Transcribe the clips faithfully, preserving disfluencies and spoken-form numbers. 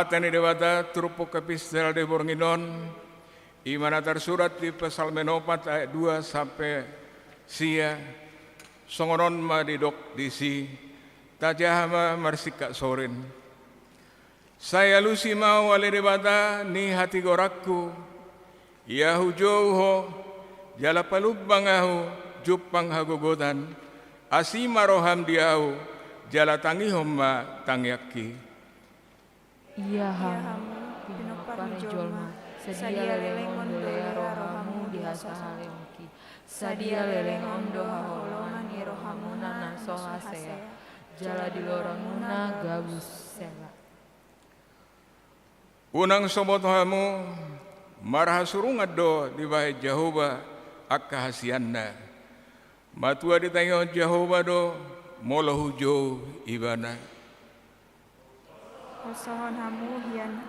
Hata ni Debata turpuk epistel di borngin on, i ma na tarsurat di Psalmen opat ayat dua sampe sia, songon on ma didok disi, tajaha ma marsingkat sorin. Sai alusi ma Ho ale Debata ni hatigoranku, ia hujou Ho, jala palumbang ahu jumpang hagogotan, asi ma roham di ahu, jala tangihon ma tangiangki. Ia hamu, pinompar ni jolma, sadia leleng on do lea rohamu di hasahaleonki, sadia leleng on do haholongan ni rohamuna na so hasea, jala di loronmuna gabus. Sela. Unang so boto hamu, marhasurungan do dibahen Jahowa angka hasianna. Matua ditangihon Jahowa do, molo hujou Ibana. Holsohon hamu hian,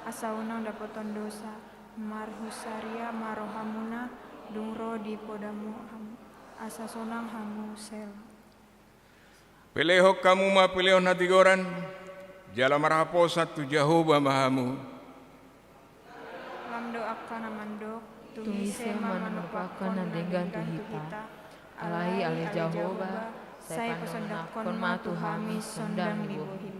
asa unang dapoton dosa, marhusaria ma rohamuna, dung ro di podamu hamu, asa sonang hamu. Sela. Pelehon hamu ma pelehon hatigoran, jala marhaposan tu Jahowa ma hamu. Lam do angka na mandok, tung ise ma manumpakkon na denggan tu hita. Alai ale Jahowa, sai pasondanghon ma tu hami sondang ni bohimi.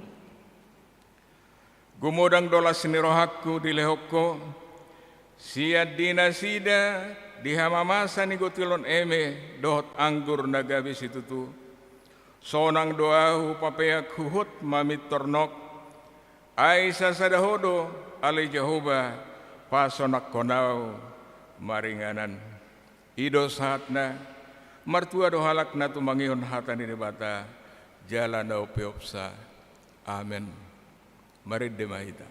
Gumodang do las ni rohangku dilehon Ho, sian di nasida di hamamasa ni gotilon eme dohot anggur na gabe situtu. Sonang do ahu papeak huhut mamintor nok, ai sasada Ho do ale Jahowa pasonanghon ahu maringanan. I do sahatna, martua do halak na tumangihon hata ni Debata, jala na umpeopsa. Amen. Marende ma hita.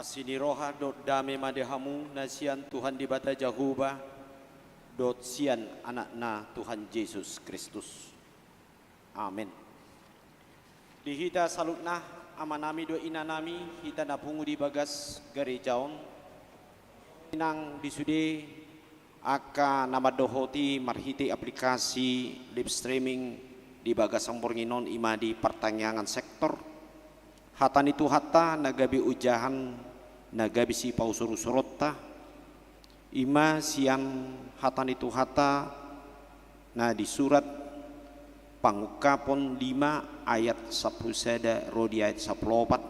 Asi ni roha dohot dame ma di hamu na sian Tuhan Debata Jahowa dohot sian Anakna Tuhan Jesus Kristus. Amen. Di hita saluhutna, amanami dohot inanami, hita na pungu di bagas gareja on, nang di sude angka na mandohoti marhite aplikasi live streaming Di bagasan borngin on i ma di partangiangan sektor, hata ni Tuhanta na gabe ojahan, na gabe sipausur-usuronta, i ma sian hata ni Tuhanta na di surat Pangungkapon lima ayat sampulu sada ro di ayat sampulu opat,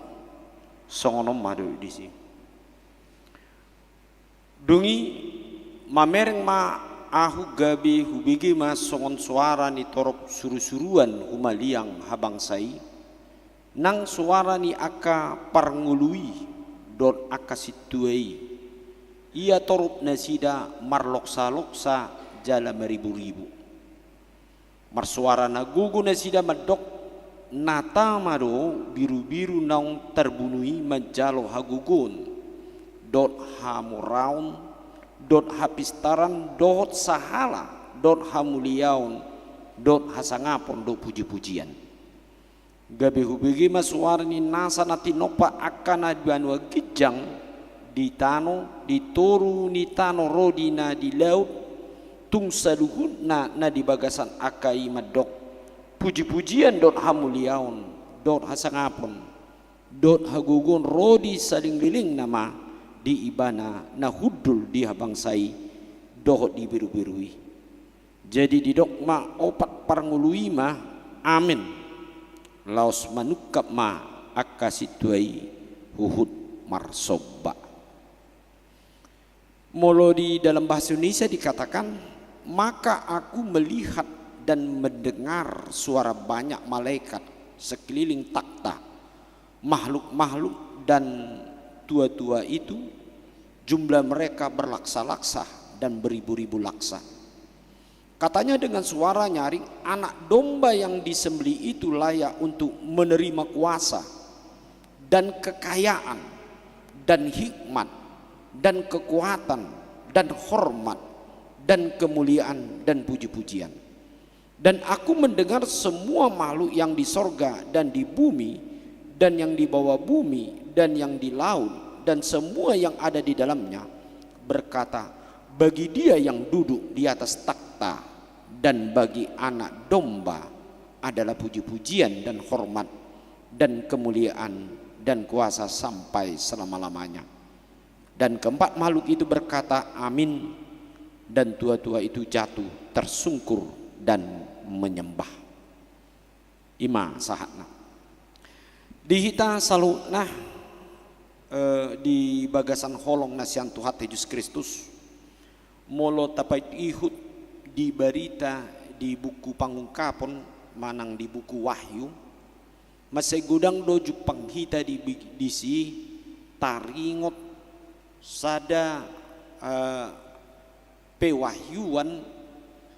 songon on ma do disi. Dung i mamereng ma ahu gabe hubege ma songon soara ni torop suru-suruan humaliang habangsa i, nang soara ni angka parngolu i dohot angka sintua i, ia torop nasida marloksa-loksa jala maribu-ribu. Marsoara na gogo nasida mandok, na tama do birubiru naung tarbunu i manjalo hagogoon, dohot hamoraon, dohot hapistaran, dohot sahala, dohot hamuliaon, dohot hasangapon dohot puji-pujian. Gabe hubege ma soara ni nasa na tinompa angka na di banua ginjang, di tano, di toru ni tano ro di na di laut, tung saluhutna na di bagasan angka i mandok, puji-pujian dohot hamuliaon, dohot hasangapon, dohot hagogoon ro di salelenglelengna ma di Ibana na hundul di habangsa i dohot di birubiru i. Jadi didok ma opat parngolu i ma, amen. Laos manungkap ma angka sintua i huhut marsomba. Molo di dalam bahasa Indonesia dikatakan, maka aku melihat dan mendengar suara banyak malaikat sekeliling takhta, makhluk-makhluk dan tua-tua itu, jumlah mereka berlaksa-laksa dan beribu-ribu laksa. Katanya dengan suara nyaring, Anak Domba yang disembelih itu layak untuk menerima kuasa dan kekayaan dan hikmat dan kekuatan dan hormat dan kemuliaan dan puji-pujian. Dan aku mendengar semua makhluk yang di sorga dan di bumi dan yang di bawah bumi dan yang di laut dan semua yang ada di dalamnya berkata, Bagi Dia yang duduk di atas takhta dan bagi Anak Domba adalah puji-pujian dan hormat dan kemuliaan dan kuasa sampai selama-lamanya. Dan keempat makhluk itu berkata, Amin. Dan tua-tua itu jatuh tersungkur dan menyembah. I ma sahatna. Di hita saluhutna, eh, di bagasan holong na sian Tuhanta Jesus Kristus, molo tapaihut di barita di buku Pangungkapon manang di buku Wahyu, mansai godang do jumpang hita di, disi taringot sada, eh, pewahyuan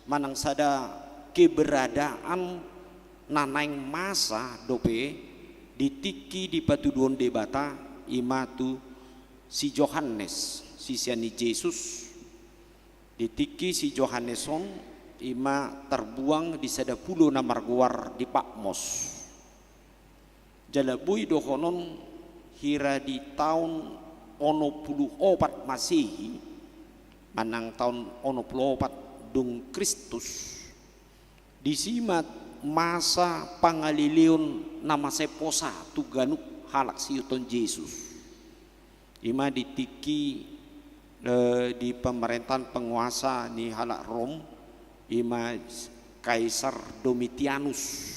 manang sada keberadaan na naeng masa dope di tingki dipatuduhon Debata, i ma tu si Johannes, sisean ni Jesus. Di tingki si Johannes on, i ma tarbuang di sada pulo na margoar di Patmos. Jala boi dohonon hira di taon onom pulu opat Masehi, manang taon onom pulu opat dung Kristus, disi ma masa pangaleleon na mansai posa tu ganup halak siihuthon Jesus. I ma di tingki, eh, di pemerintahan penguasa ni halak Rom, i ma Kaisar Domitianus.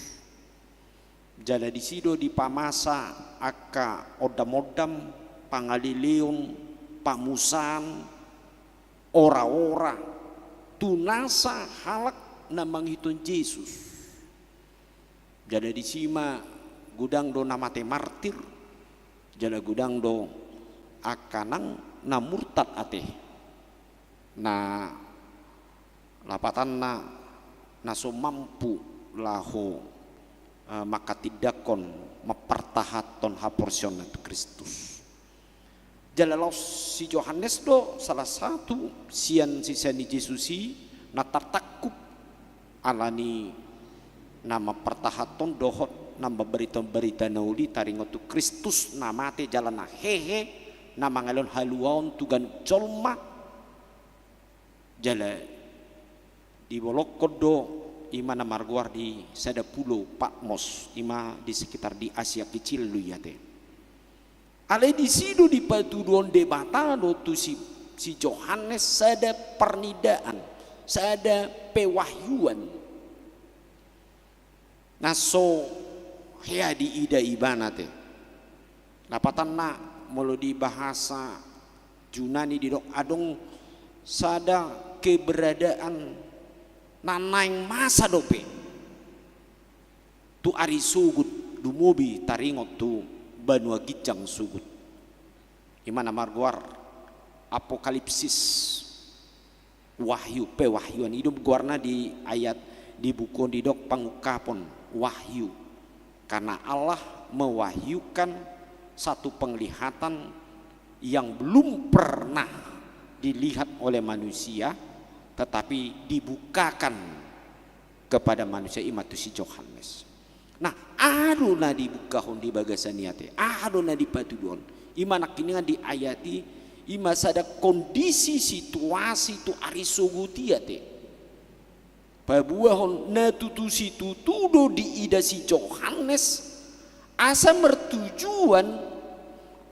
Jala disi do dipamasa angka ondam-ondam, pangaleleon, pamusaan, ora-ora, tu nasa halak na mangihuthon Jesus. Jala disi ma godang do na mate martir, jala godang do angka nang na murtad ate, na lapatanna na so mampu laho, eh, manghatindanghon, mampartahanhon haporseaonna tu Kristus. Jala laos si Johannes do salah satu sian sisean ni Jesus i na tartangkup ala ni na mampartahanhon dohot na mambaritahon barita na uli taringot tu Kristus na mate jala na hehe na mangalehon haluaon tu ganup jolma. Jala dibolongkon do i ma na margoar di sada pulo Patmos, i ma di sekitar di Asia Kecil do i ate. Alai disi do dipatuduhon Debata do tu si, si Johannes sada parnidaan, sada pewahyuan na so hea diida ibana ate. Lapatanna, molo di bahasa Junani didok adong sada keberadaan na naeng masa dope tu ari sogot, lumobi taringot tu banua ginjang sogot. I ma na margoar apokalipsis. Wahyu, pewahyuan, i do goarna di ayat di buku on didok pangungkapon, wahyu. Karena Allah mewahyukan satu penglihatan yang belum pernah dilihat oleh manusia, tetapi dibukakan kepada manusia, i ma tu si Johannes. Nah, aha do na dibungkahon di bagasan i ate, aha do na dipatuduhon? I ma nangkiningan di ayat i, i ma sada kondisi situasi tu ari sogot i ate. Paboahon na tutu situtu do diida si Johannes, asa martujuan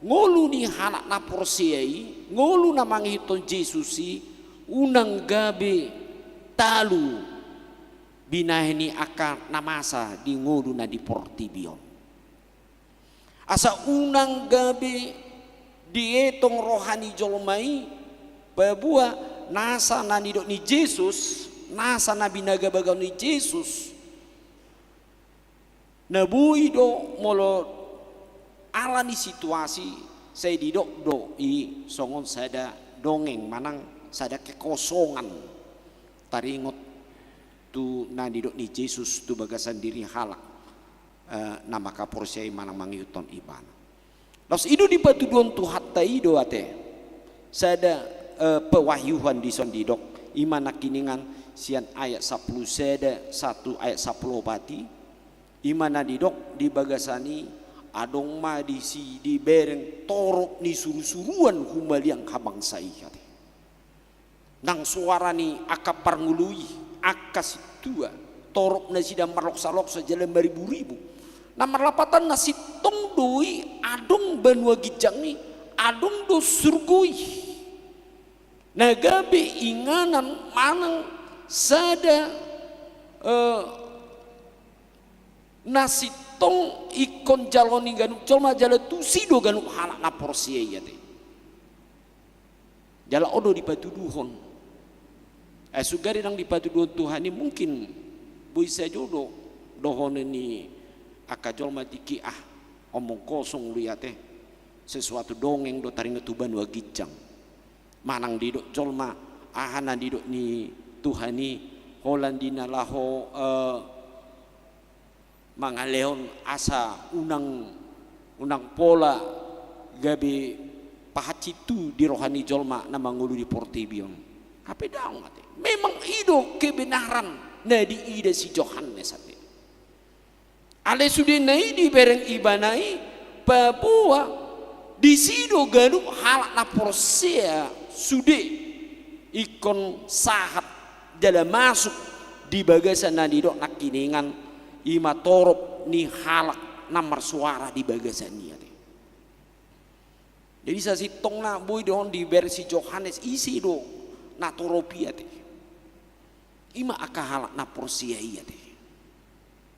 ngolu ni halak na porsea i, ngolu na mangihuthon Jesus i, unang gabe talu binahen ni angka na masa di ngolu na di portibi on. Asa unang gabe dietong roha ni jolma i, paboa nasa na nidok ni Jesus, nasa na binagabagahon ni Jesus, na boi do molo ala ni situasi, sai didok do i songon sada dongeng manang sada kekosongan taringot tu na nidok ni Jesus tu bagasan diri halak, eh, na mangkaporseai manang mangihuthon ibana. Laos i do dipatuduhon Tuhanta i do ate sada, eh, pewahyuan dison didok, i ma nangkiningan sian ayat sampulu sada sahat tu ayat sampulu opat i, i ma na didok di bagasan i, adong ma disi dibereng torop ni surusuruan humaliang habangsa i ate. Nang soara ni angka parngolu i, angka sintua, torop nasida marloksaloksa jala mariburibu. Na marlapatan na sintong do i adong banua ginjang i, adong do surgo i. Na gabe inganan manang sada, eh, na sintong ingkon jaloon ni ganup jolma jala tusi do ganup halak na porsea i ate. Jala on do dipatuduhon. Eh, sugari ndang dipatuduhon Tuhan i mungkin boi sajo do dohonon ni angka jolma tingki, ah, omong kosong do i ate. Sesuatu dongeng do taringot tu banua ginjang. Manang didok jolma, aha na didok ni Tuhan i, holan di na laho, eh, mangalehon asa unang, unang pola gabe pahansit tu di roha ni jolma na mangolu di portibi on. Hape daong ate. Memang i do kebenaran na diida si Johannes ate. Alai sude na i dibereng ibana i, paboa disi do ganup halak na porsea sude ingkon sahat jala masuk di bagasan na nidok nangkiningan, i ma torop ni halak na marsoara di bagasan i ate. Jadi sasintongna boi dohon dibereng si Johannes, ise do na torop i ate. I ma angka halak na porsea i ate.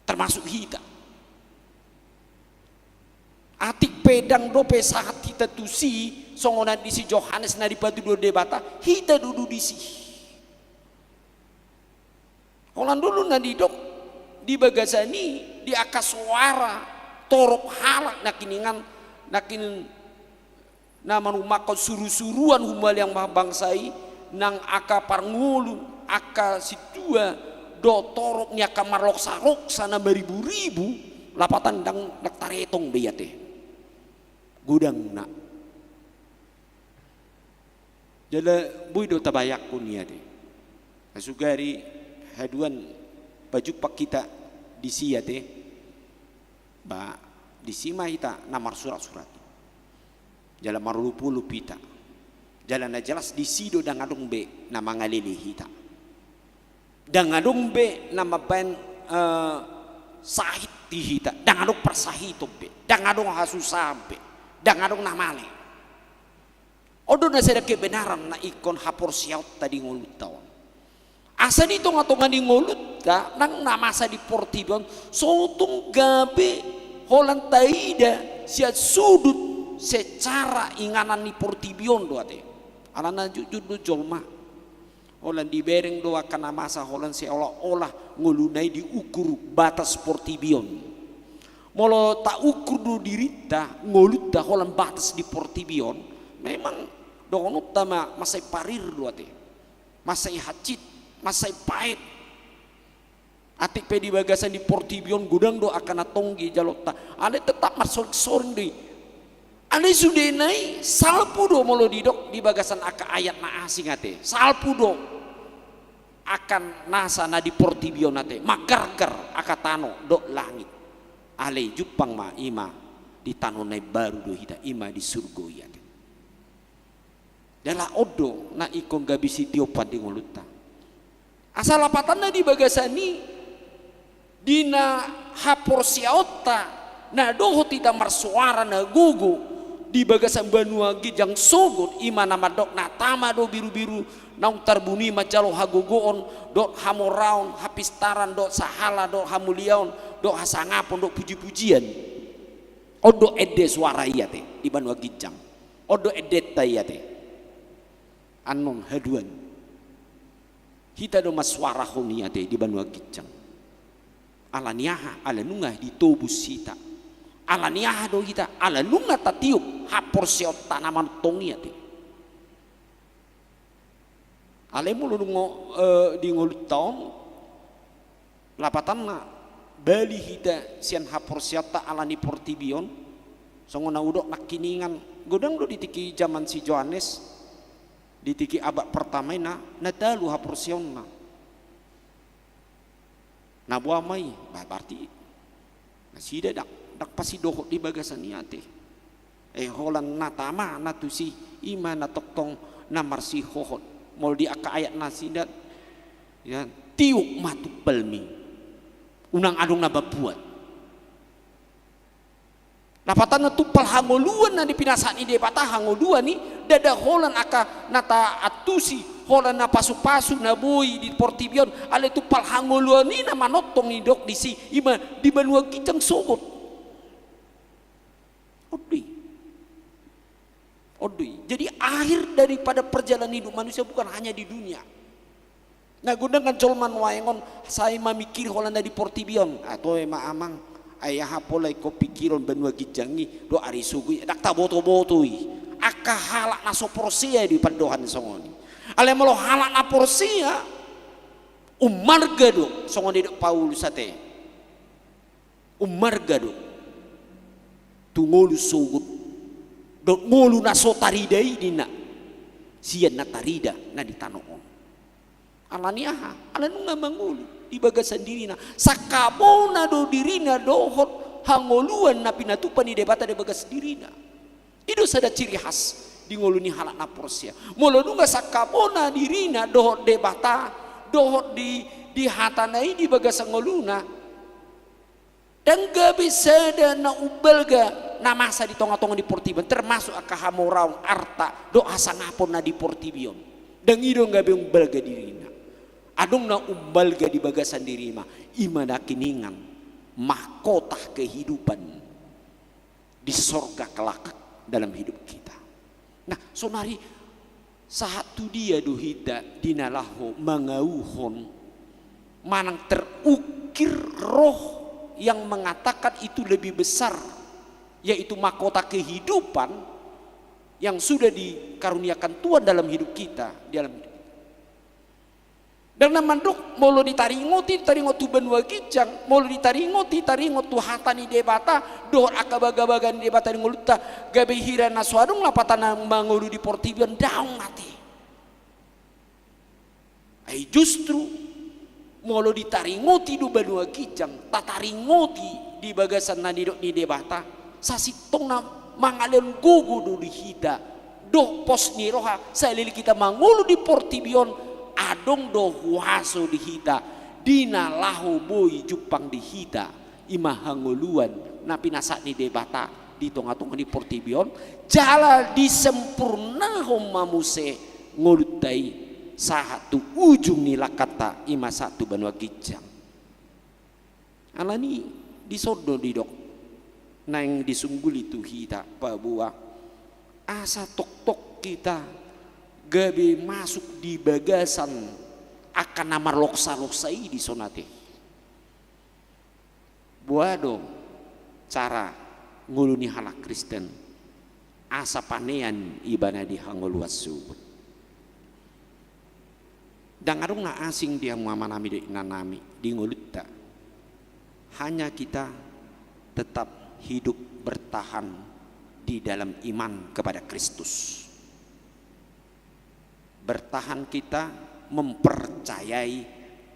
Termasuk hita. Atik pe ndang dope sahat hita tusi, songon na di si Johannes na dipatuduhon Debata, hita do duduk disi. Holan do na didok di bagasan i, di angka soara torop halak nangkiningan, nangkin na manumangkon surusuruan humaliang habangsa i, nang angka parngolu, angka sintua, dohot torop ni angka marloksaloksa na mariburibu, lapatan ndang, ndang taretong be i ate godangna. Jala boi do tabayangkon i ate. Sugari haduan pajumpang hita disi ate. Ba disi ma hita na marsuratsurat. Jala marolopolop hita. Jala na jelas disi do ndang adong be na mangalele hita. Ndang adong be na mambaen, eh, sahit di hita, ndang adong parsahiton be, ndang adong hasusahan be, ndang adong na male. On do na sada kebenaran na ingkon haporseaonta di ngolunta on. Asa di tonga-tonga ni ngolunta nang na masa di portibi on, so tung gabe holan taida sian sudut secara inganan ni portibi on do ate. Alana jujur do jolma. Holan dibereng do angka na masa holan seolah-olah ngoluna i diukur batas portibi on. Molo taukur do dirinta, ngolunta holan batas di portibi on, memang dohononta ma mansai parir do ate. Mansai hansit, mansai paet. Atik pe di bagasan di portibi on godang do angka na tonggi jalonta. Alai tetap marsoring-soring do i. Alai sudena i salpu do molo didok di bagasan angka ayat na asing ate. Salpu do angka nasa na di portibi on ate. Manggargar angka tano dohot langit. Alai jumpang ma i ma di tano na imbaru do hita, i ma di surgo i ate. Jala on do na ingkon gabe sitiopan di ngolunta. Asa lapatanna di bagasan i, di na haporseaonta na dohot hita marsoara na gogo di bagasan banua ginjang sogot, i ma na mandok na tama do birubiru naung tarbunu i manjalo hagogoon dohot hamoraon, hapistaran dohot sahala dohot hamuliaon dohot hasangapon dohot pujipujian. On do ende soara i ate di banua ginjang. On do endenta i ate. Annon haduan. Hita do mansoarahon i ate di banua ginjang. Ala ni aha? Ala nunga ditobus hita. Ala ni aha do hita? Ala nunga tatiop haporseaonta na manongtong i ate. Alai molo dung, eh, di ngolunta on, lapatanna bali hita sian haporseaonta ala ni portibi on, songon na hudok nangkiningan, godang do di tingki jaman si Johannes, di tingki abad pertama i na, na talu haporseaonna. Na boha ma i, ba, berarti nasida ndang, ndang pasidohot di bagasan i ate. Eh, holan na tama na tusi, i ma na tongtong na marsihohot. Molo di angka ayat nasida, ya, tiop ma tumpalmi. Unang adong na mambuat. Lapatanna tumpal hangoluan na di pinasahat ni Debata, hangoluan i, ndada holan angka na taantusi, holan na pasupasu na boi di portibi on, alai tumpal hangoluan i na manongtong i didok disi, i ma di banua ginjang sogot. On do i. On do i. Jadi akhir daripada perjalanan hidup manusia bukan hanya di dunia. Na godang kan jolma nuaeng on sai mamingkiri holan na di portibi on. Ah, toe ma amang, ai aha pola ingkon pingkiron banua ginjang i dohot ari sogot i, ndang tabotoboto i. Angka halak na so porsea do i pandohan songon i. Alai molo halak na porsea, ummarga do songon na didok Paulus ate. Ummarga do tu ngolu sogot dohot ngolu na so tarida i ninna, sian na tarida na di tano on. Ala ni aha? Ala nunga mangolu di bagasan dirina. Sangkapona do dirina dohot hangoluan na pinatupa ni Debata di bagas dirina. I do sada ciri khas di ngolu ni halak na porsea. Molo nunga sangkapona dirina dohot Debata, dohot di, di hatana i di bagasan ngoluna, ndang gabe sada na umbalga na masa di tongatonga ni portibi on, termasuk angka hamoraon, arta dohot hasangapon na di portibi on. Ndang i do gabe umbalga dirina. Adong na umbalga di bagasan diri i ma, i ma nangkiningan mahkota kehidupan di sorga kelak dalam hidup kita. Nah, saonari sahat tu dia do hita di na laho mangauhon manang terukir roh yang mengatakan itu lebih besar, yaitu mahkota kehidupan yang sudah dikaruniakan Tuhan dalam hidup kita, dalam hidup kita. Ndang na mandok, molo ditaringoti, taringot tu banua ginjang, molo ditaringoti, taringot tu hata ni Debata, dohot angka bagabaga ni Debata di ngolunta, gabe hira na so adong lapatanna mangolu di portibi on, daong ate. Ai justru, molo ditaringoti do banua ginjang, tataringoti di bagasan na nidok ni Debata, sasintongna mangalehon gogo do di hita dohot pos ni roha, saleleng hita mangolu di portibi on, adong do huaso di hita, di na laho boi jumpang di hita, i ma hangoluan na pinasahat ni Debata di tonga-tonga ni portibi on, jala disempurnahon ma muse ngolunta i sahat tu ujung ni langkanta, i ma sahat tu banua ginjang. Alani dison do didok naeng disungguli tu hita paboa, asa tongtong hita gabe masuk di bagasan angka na marloksa-loksa i dison ate. Boha do cara ngolu ni halak Kristen asa panean ibana di hangoluan sogot? Ndang adong na asing di hamu amanami dohot inanami di ngolunta. Hanya kita tetap hidup bertahan di dalam iman kepada Kristus. Bertahan kita mempercayai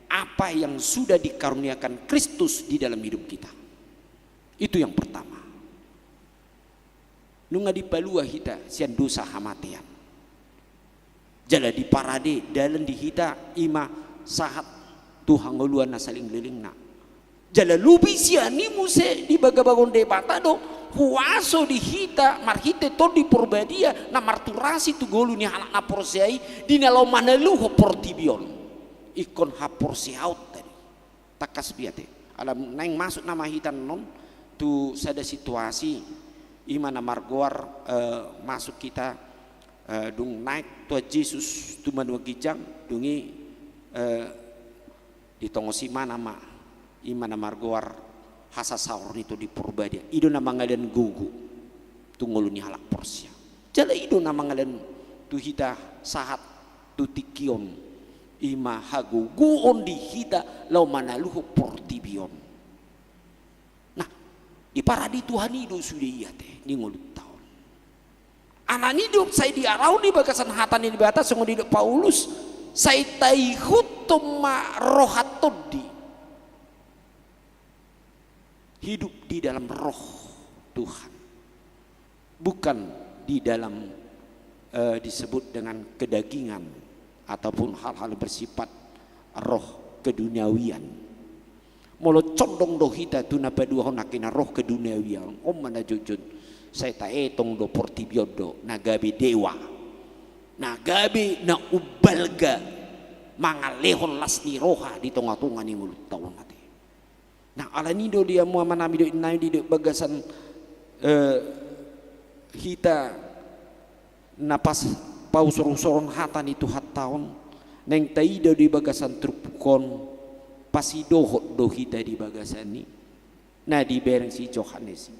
apa yang sudah dikaruniakan Kristus di dalam hidup kita. Itu yang pertama. Nunga dipalua hita sian dosa hamatean. Jala diparade dalan di hita i ma sahat tu hangoluan na salelenglelengna. Jala lobi sian i muse dibagabagahon Debata do huaso di hita marhite Tondi Porbadia na marturasi tu ngolu ni halak na porsea i di na laho manaluhon portibi on. Ingkon haporseaon tadi. Tangkas be ate. Ala naeng masuk nama hita annon tu sada situasi i ma na margoar, eh, masuk hita, eh, dung naek Tuhan Jesus tu banua ginjang, dung i, eh, ditongos ibana ma i ma na margoar hasasaor ni Tondi Porbadia. I do na mangalean gogo tu ngolu ni halak porsea. Jala i do na mangalean tu hita sahat tu tingki on, i ma hagogoon di hita laho manaluhon portibi on. Nah, diparade Tuhan i do sude i ate di ngolunta on. Alani do sai diarahon di bagasan hata ni Debata songon didok Paulus, sai taihuthon ma roha tondi. Hidup di dalam roh Tuhan. Bukan di dalam, eh, disebut dengan kedagingan ataupun hal-hal bersifat roh keduniawian. Molo condong do hita tu na paduahon angka na roh keduniawian, on ma na jotjot sai taetong do portibi on do na gabe dewa, na gabe na umbalga mangalehon las ni roha di tonga-tonga ni ngolunta on ate. Nah, alani do di hamu amanami dohot inanami di bagasan, eh, hita na pas pausor-usoron hata ni Tuhanta on, naeng taida di bagasan turpuk on, pasidohot do hita di bagasan i na dibereng si Johannes i.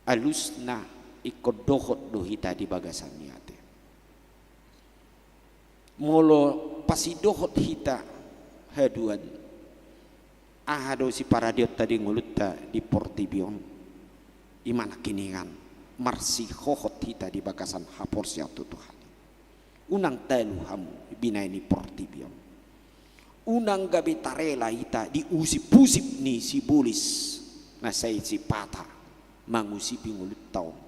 Alusna ingkon dohot do hita di bagasan i ate. Molo pasidohot hita haduan, aha do siparadeonta di ngolunta di portibi on? I ma nangkiningan marsihohot hita di bagasan haporseaon tu Tuhan i. Unang talu hamu binahen ni portibi on. Unang gabe tarela hita diusip-usip ni sibolis na sai sipata mangusipi ngolunta on,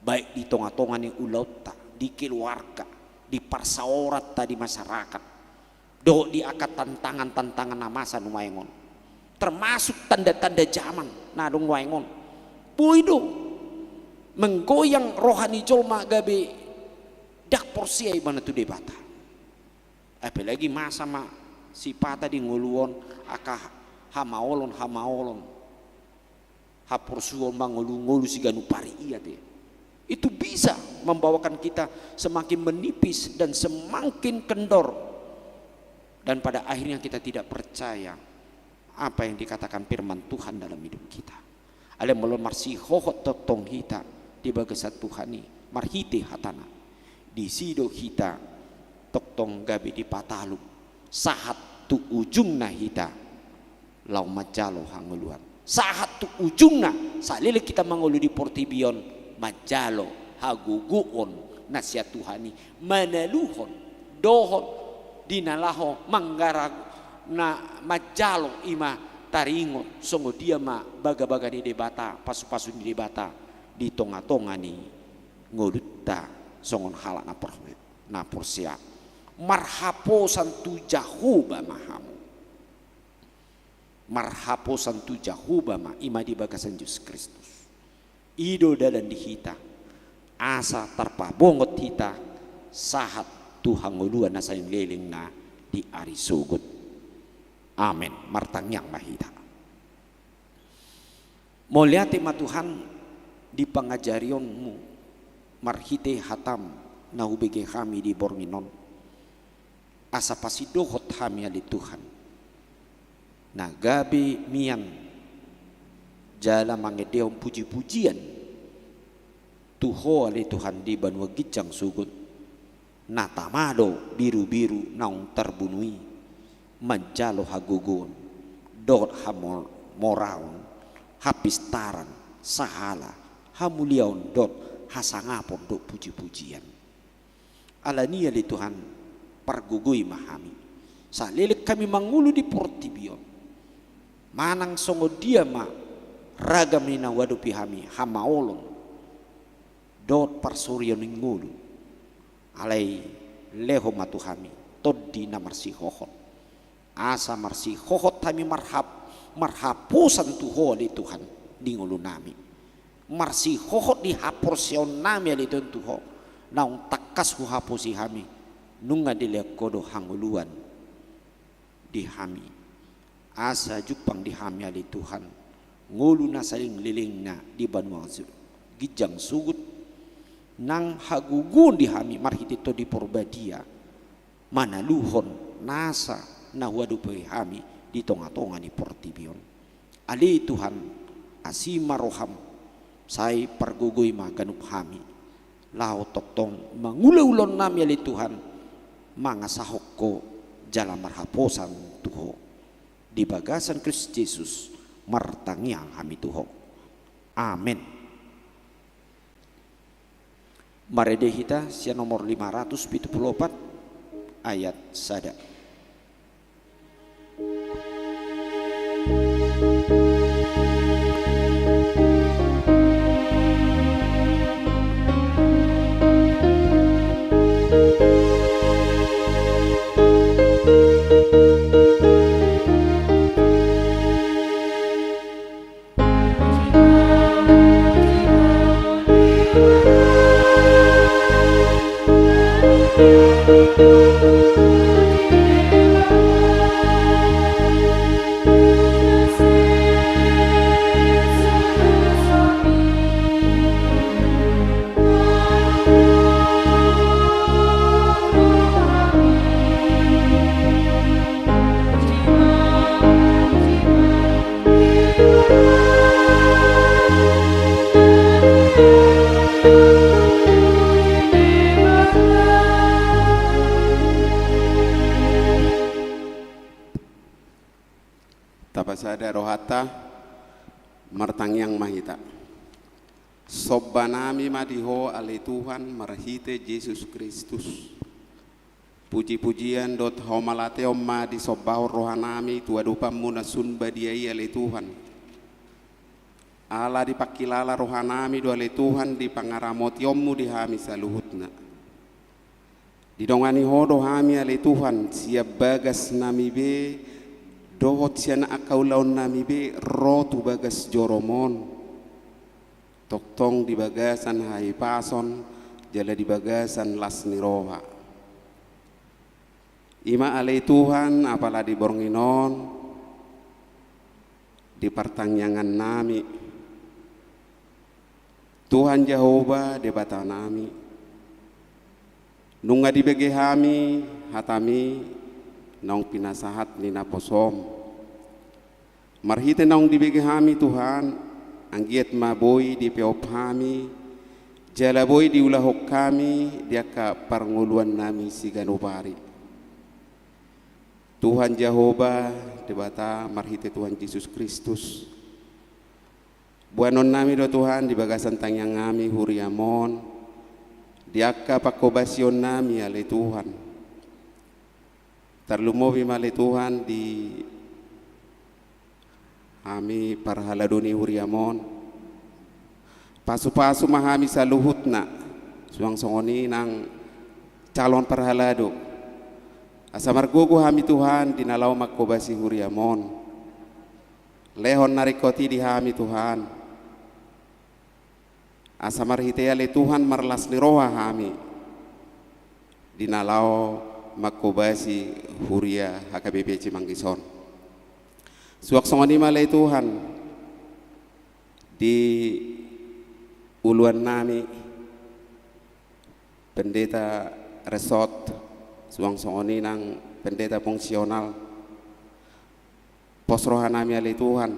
baik di tonga-tonga ni ulaonta, di keluarga, di parsaoranta di masyarakat, dohot di angka tantangan-tantangan na masa nuaeng on, termasuk tanda-tanda zaman na adong nuaeng on. Boi do menggoyang roha ni jolma gabe ndang porsea ibana tu Debata. Apalagi masa ma sipata di ngolu on angka hamaolon-hamaolon, haporsuon mangolu-ngolu siganup ari i ate. Itu bisa membawakan kita semakin menipis dan semakin kendor. Dan pada akhirnya kita tidak percaya apa yang dikatakan firman Tuhan dalam hidup kita. Alai molo marsihohot tongtong hita di bagasan Tuhan i marhite hatana, disi do hita tongtong gabe dipatalup sahat tu ujungna hita laho manjalo hangoluan. Sahat tu ujungna, saleleng hita mangolu di portibi on, manjalo hagogoon na sian Tuhan i, manaluhon dohot di na laho manggara na manjalo i ma taringot songon dia ma bagabaga ni Debata, pasupasu ni Debata di tongatonga ni ngolunta songon halak na por-, na porsea. Marhaposan tu Jahowa ma hamu. Marhaposan tu Jahowa ma, i ma di bagasan Jesus Kristus. I do dalan di hita, asa tarpabongot hita sahat tu hangoluan na saleleng na di ari sogot. Amen. Martangiang ma hita. Mauliate ma Tuhan di pangajarionmu marhite hatam na hubege hami di borngin on. Asa pasindohot hami ale Tuhan, na gabe mian jala mangendehon puji-pujian tu Ho ale Tuhan di banua ginjang sogot. Na tama do birubiru naung tarbunu i manjalo hagogoon dohot hamoraon, hapistaran, sahala, hamuliaon dohot hasangapon dohot puji-pujian. Alani i ale Tuhan, pargogoi ma hami saleleng hami mangolu di portibi on. Manang songon dia ma ragam ni na huadopi hami, hamaolon dohot parsorion ni ngolu, alai lehon ma tu hami tondi na marsihohot, asa marsihohot hami marhap-, marhaposan tu Ho ale Tuhan di ngolunami. Marsihohot di haporseaonnami ale Tuhan tu Ho, naung tangkas huhaposi hami nunga dilehon Ho do hangoluan di hami. Asa jumpang di hami ale Tuhan ngolu na saleleng-lelengna di banua ginjang sogot, nang hagogoon di hami marhite Tondi Porbadia manaluhon nasa na huadopi hami di tonga-tonga ni portibi on. Ale Tuhan, asi ma roham, sai pargogoi ma ganup hami, laho tongtong mangula ulaonnami ale Tuhan, mangasahon Ho jala marhaposan tu Ho. Di bagasan Kristus Jesus martangiang hami tu Ho. Amen. Marende hita sian nomor lima ratus pitu pulu opat, ayat sada. Tapasada rohanta, martangiang ma hita. Sombanami ma di Ho ale Tuhan marhite Jesus Kristus. Puji-pujian dohot hamauliateon ma disombahon rohanami tu adopanmu na sun badia i ale Tuhan. Ala dipangkilala rohanami do ale Tuhan di pangaramotionmu di hami saluhutna. Didongani Ho do hami ale Tuhan sian bagasnami be dohot sian angka ulaonnami be ro tu bagas jorom on. Tongtong di bagasan hahipason jala di bagasan las ni roha. I ma ale Tuhan apala di borngin on di partangiangannami. Tuhan Jahowa Debatanami, nunga dibege hami hatami naung pinasahat ni naposom. Marhite naung dibege hami Tuhan, anggiat ma boi dipeop hami jala boi diulahon hami di angka parngoluannami siganup ari. Tuhan Jahowa Debata, marhite Tuhan Jesus Kristus, boanonnami do Tuhan di bagasan tangiangannami huriam on di angka panghobasionnami ale Tuhan. Tarlumobi ma ale Tuhan di hami parhalado ni huriam on. Pasu-pasu ma hami saluhutna, suang songon i nang calon parhalado. Asa margogo hami Tuhan di na laho manghobasi huriam on. Lehon na ringkot i di hami Tuhan. Asa marhite i ale Tuhan marlas ni roha hami di na laho manghobasi huria H K B P Cimanggis on. Suang songon i ma ale Tuhan di uluan nami Pendeta Resort, suang songon i nang pendeta fungsional. Pos roha nami ale Tuhan,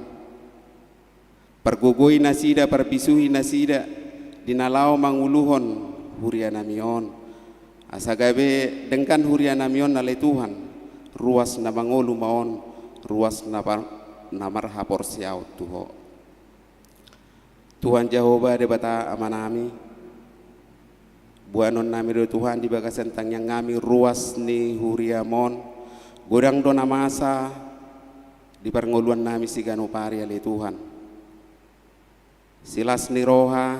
pargogoi nasida, parbisuhi nasida di na laho manguluhon huria nami on. Asa gabe denggan huria nami on ale Tuhan, ruas na mangolu ma on, ruas na par-, na marhaporseaon tu Ho. Tuhan Jahowa Debata Ama nami, boanon nami do Tuhan di bagasan tangiang nami ruas ni huriam on, godang do na masa di parngoluan nami siganup ari ale Tuhan. Silas ni roha,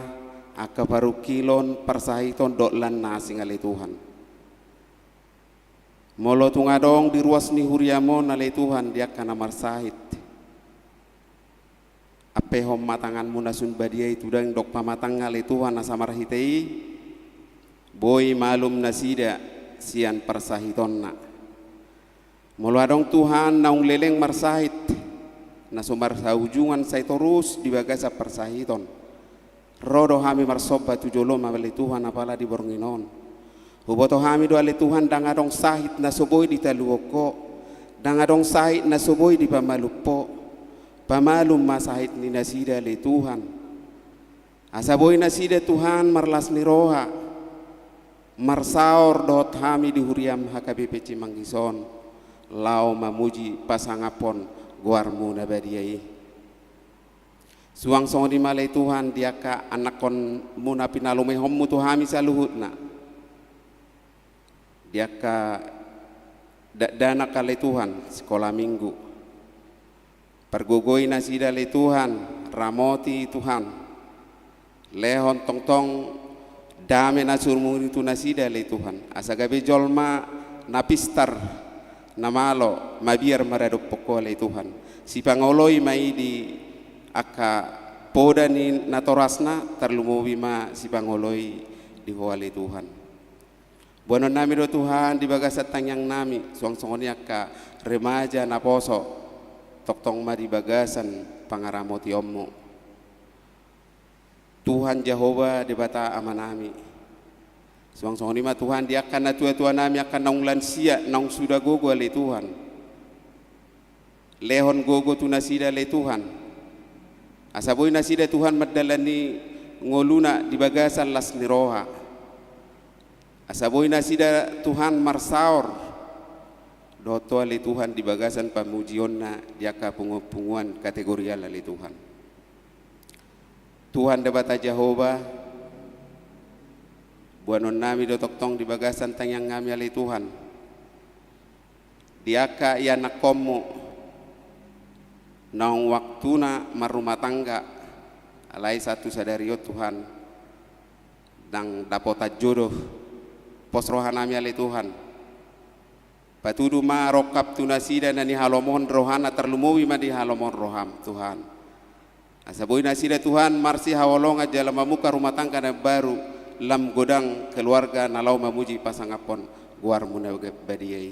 angka parungkilon, parsahiton dohot lan na asing ale Tuhan. Molo tung adong di ruas ni huriam on ale Tuhan di angka na marsahit, ampehon ma tanganmu na sun badia i tu daging dohot pamatangna ale Tuhan, asa marhite i boi malum nasida sian parsahitonna. Molo adong Tuhan naung leleng marsahit, na so marhaujungan sai torus di bagasan parsahiton, ro do hami marsomba tu jolom ale Tuhan apala di borngin on. Huboto hami do ale Tuhan ndang adong sahit na so boi ditaluhon Ho, ndang adong sahit na so boi dipamalum Ho. Pamalum ma sahit ni nasida ale Tuhan. Asa boi nasida Tuhan marlas ni roha, marsaor dohot hami di huriam H K B P Cimanggis on, laho mamuji pasangaphon goarmu na badia i. Suang songon i ma ale Tuhan di angka anakhonmu na pinalumehonmu tu hami saluhutna. Di angka dakdanak ale Tuhan, sikola minggu. Pargogoi nasida ale Tuhan, ramoti Tuhan. Lehon tongtong dame na sumurung tu nasida ale Tuhan. Asa gabe jolma na pistar, na malo, mabiar maradophon Ho ale Tuhan. Sipangoloi ma i di angka poda ni natorasna, tarlumobi ma sipangoloi di Ho ale Tuhan. Boanon nami do Tuhan di bagasan tangiang nami, suang songon i angka remaja naposo, tongtong ma di bagasan pangaramotionmu. Tuhan Jahowa Debata Ama nami, suang songon i ma Tuhan di angka natuatua nami, angka naung lansia, naung suda gogo ale Tuhan. Lehon gogo tu nasida ale Tuhan. Asa boi nasida Tuhan mandalani ngoluna di bagasan las ni roha. Asa boi nasida Tuhan marsaor dohot Ho ale Tuhan di bagasan pamujionna di angka punguanpunguan kategorial ale Tuhan. Tuhan Debata Jahowa, boanon nami do tongtong di bagasan tangiang nami ale Tuhan. Di angka ianakhonmu naung waktuna marrumah tangga, alai sahat tu sadari on Tuhan, ndang dapotan jodoh. Pos roha nami ale Tuhan. Patudu ma rongkap tu nasida na nihalomohon rohana, tarlumobi ma dihalomohon roham Tuhan. Asa boi nasida Tuhan marsihaholongan jala mamungka rumah tangga na baru, lam godang keluarga na laho mamuji pasangaphon goarmu na badia i.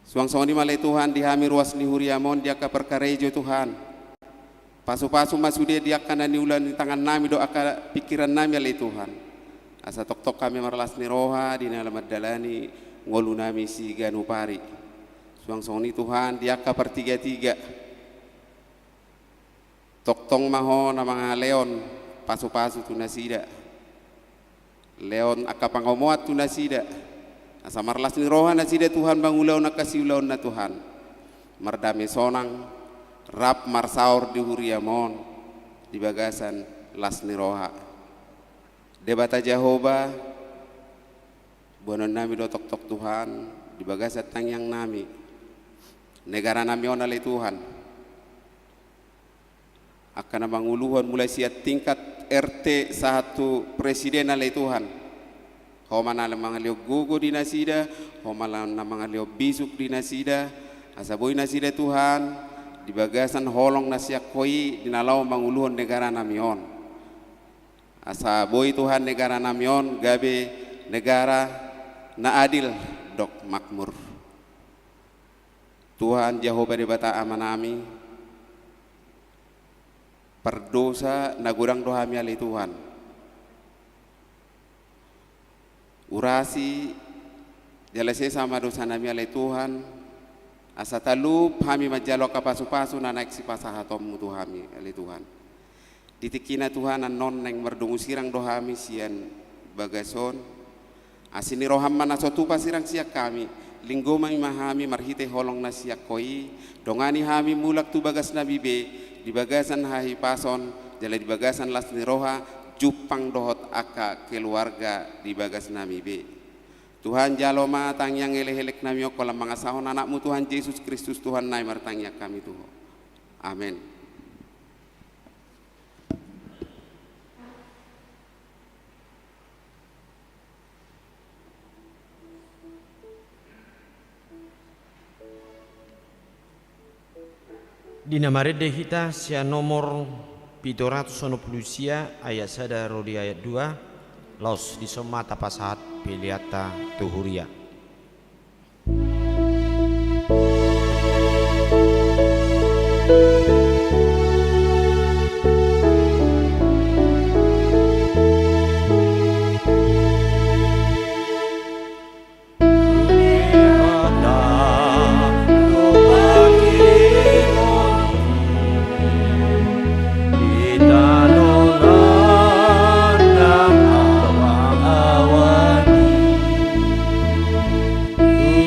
Suang songon i ma ale Tuhan di hami ruas ni huriam on di angka parkarejo Tuhan. Pasupasu ma sude di angka na niula ni tangan nami dohot angka pingkiran nami ale Tuhan. Asa tongtong hami marlas ni roha di na mandalani ngolu nami siganup ari. Suang songon i Tuhan di angka partigatiga. Tongtong ma Ho na mangalehon pasupasu tu nasida. Lehon angka pangomoan tu nasida. Asa marlas ni roha nasida Tuhan mangulahon angka siulaonna Tuhan. Mardame sonang, rap marsaor di huriam on, di bagasan las ni roha. Debata Jahowa, boanon nami do tongtong Tuhan, di bagasan tangiang nami. Negara nami on ale Tuhan. Angka na manguluhon mulai sian tingkat R T sahat tu presiden ale Tuhan. Ho ma na mangalehon gogo di nasida, Ho ma na mangalehon bisuk di nasida, asa boi nasida Tuhan, di bagasan holong na sian Ho i di na laho manguluhon negara nami on. Asa boi Tuhan negara nami on gabe negara na adil dohot makmur. Tuhan Jahowa Debata Ama nami, pardosa na godang do hami ale Tuhan. Urasi jala sesa ma dosa nami ale Tuhan, asa talup hami manjalo angka pasupasu na naeng sipasahatonmu tu hami ale Tuhan. Di tingkina Tuhan annon naeng mardongan sirang do hami sian bagas on. Asi ni roham ma na so tupa sirang sian hami, linggomi ma hami marhite holong na sian Ho i, dongani hami mulak tu bagas nami be, di bagasan hahipason, jala di bagasan las ni roha, jumpang dohot angka keluarga di bagas nami be. Tuhan jalo ma tangiang elek-elek nami on holan mangasahon anakmu Tuhan Jesus Kristus Tuhan nami martangiang hami tu Ho. Amen. Di na marende hita sian nomor pitu ratus onom pulu sia ayat sada ro di ayat dua, laos dison ma tapasahat peleanta tu huria.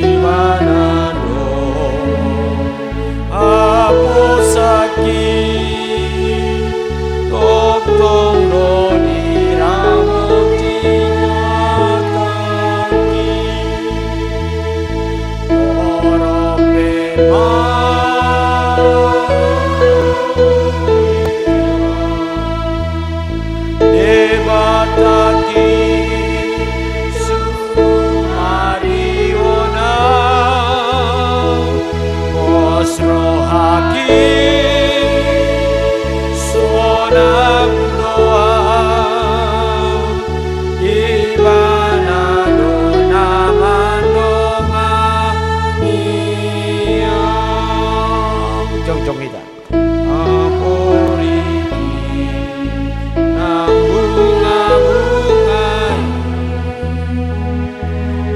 Ibana do haposanki, tongtong do diramoti hatangki. Torop pe ma Debatangki sumarihona, pos rohangki sonang roha, Ibana do na mandongani. Jongjong hita. Amoriki nang bungabunga i,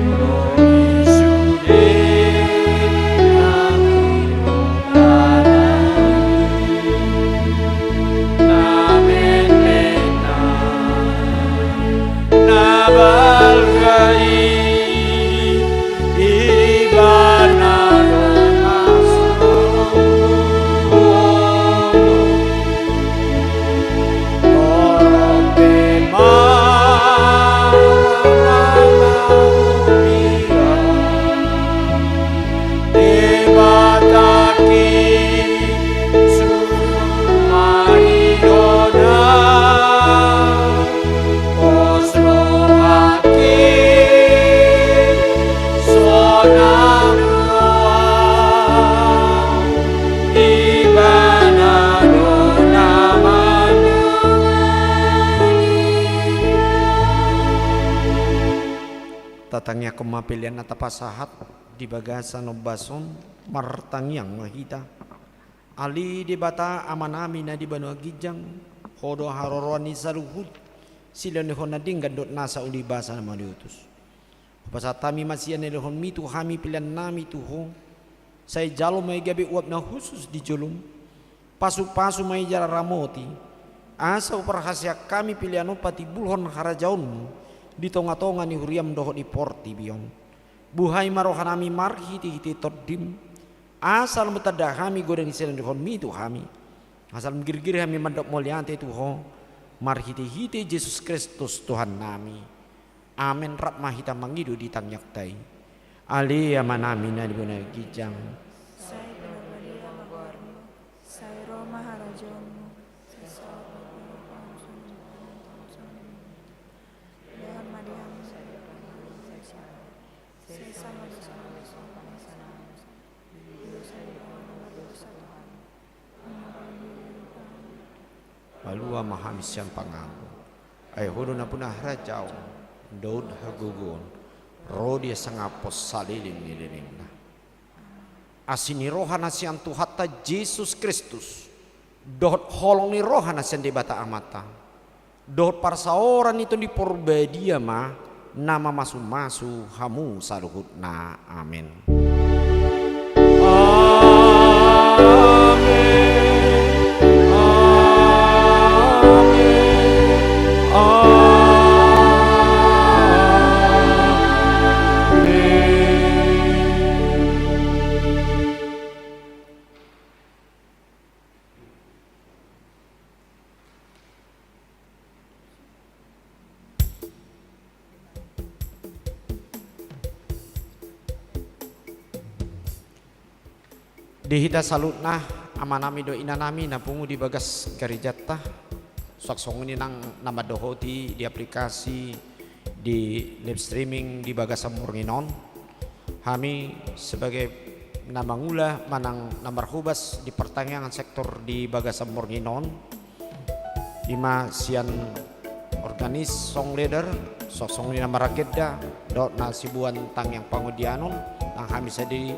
ro di sude nang di lomana i, na menmenna na balga i, Ibana do na sumurung. Torop pe ma mangalupi au, Debatangki sumarihona, pos rohangki sonang roha, Ibana do na mandongani. Tatangiangkon ma pelean na tapasahat di bagasan ombas on, martangiang ma hita. Ale Debata Amanami na di banua ginjang, Ho do haroroan ni saluhut silehonlehon na denggan dohot nasa uli basa na mauliutus. Hupasahat hami ma sian na nilehonmi tu hami peleannami tu Ho, sai jalo ma i gabe uap na hushus di jolom, pasupasu ma i jala ramoti, asa huparhaseang hami pelean on patimbulhon harajaonmu di tongatonga ni huriam dohot di portibi on. Buhai ma rohanami marhitehite Tondim, asa lam tanda hami godang ni silehonlehonmi tu hami, asa lam girgir hami mandok mauliate tu Ho, marhitehite Jesus Kristus Tuhannami. Amen. Rap ma hita mangido di tangiangta i. Ale Amanami na di banua ginjang. Sai pinarbadia ma goarmu. Sai ro ma harajaonmu. Sai saut ma goarmu. Lehon ma di hami sadari on Tuba ma hami sian pangago. Ai Ho do nampuna harajaon dohot hagogoon, ro di hasangapon saleleng ni lelengna. Asi ni roha na sian Tuhanta Jesus Kristus, dohot holong ni roha na sian Debata Amanta, dohot parsaoran ni Tondi Porbadia ma na mamasumasu hamu saluhutna. Amen. Amen. Amen. Amen. Di hita saluhutna, amanami dohot inanami na pungu di bagas garejanta, suang songon i nang na mandohoti di aplikasi, di live streaming di bagasan borngin on. Hami sebagai na mangula manang na marhobas di partangiangan sektor di bagasan borngin on, i ma sian organis, song leader, suang songon i na maragenda, dohot na siboan tangiang pangondianon, nang hami sadari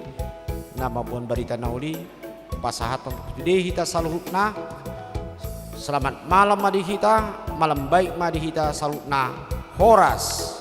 na mamboan barita na uli, pasahathon tu hita saluhutna. Selamat malam ma di hita, malam baik ma di hita saluhutna. Horas.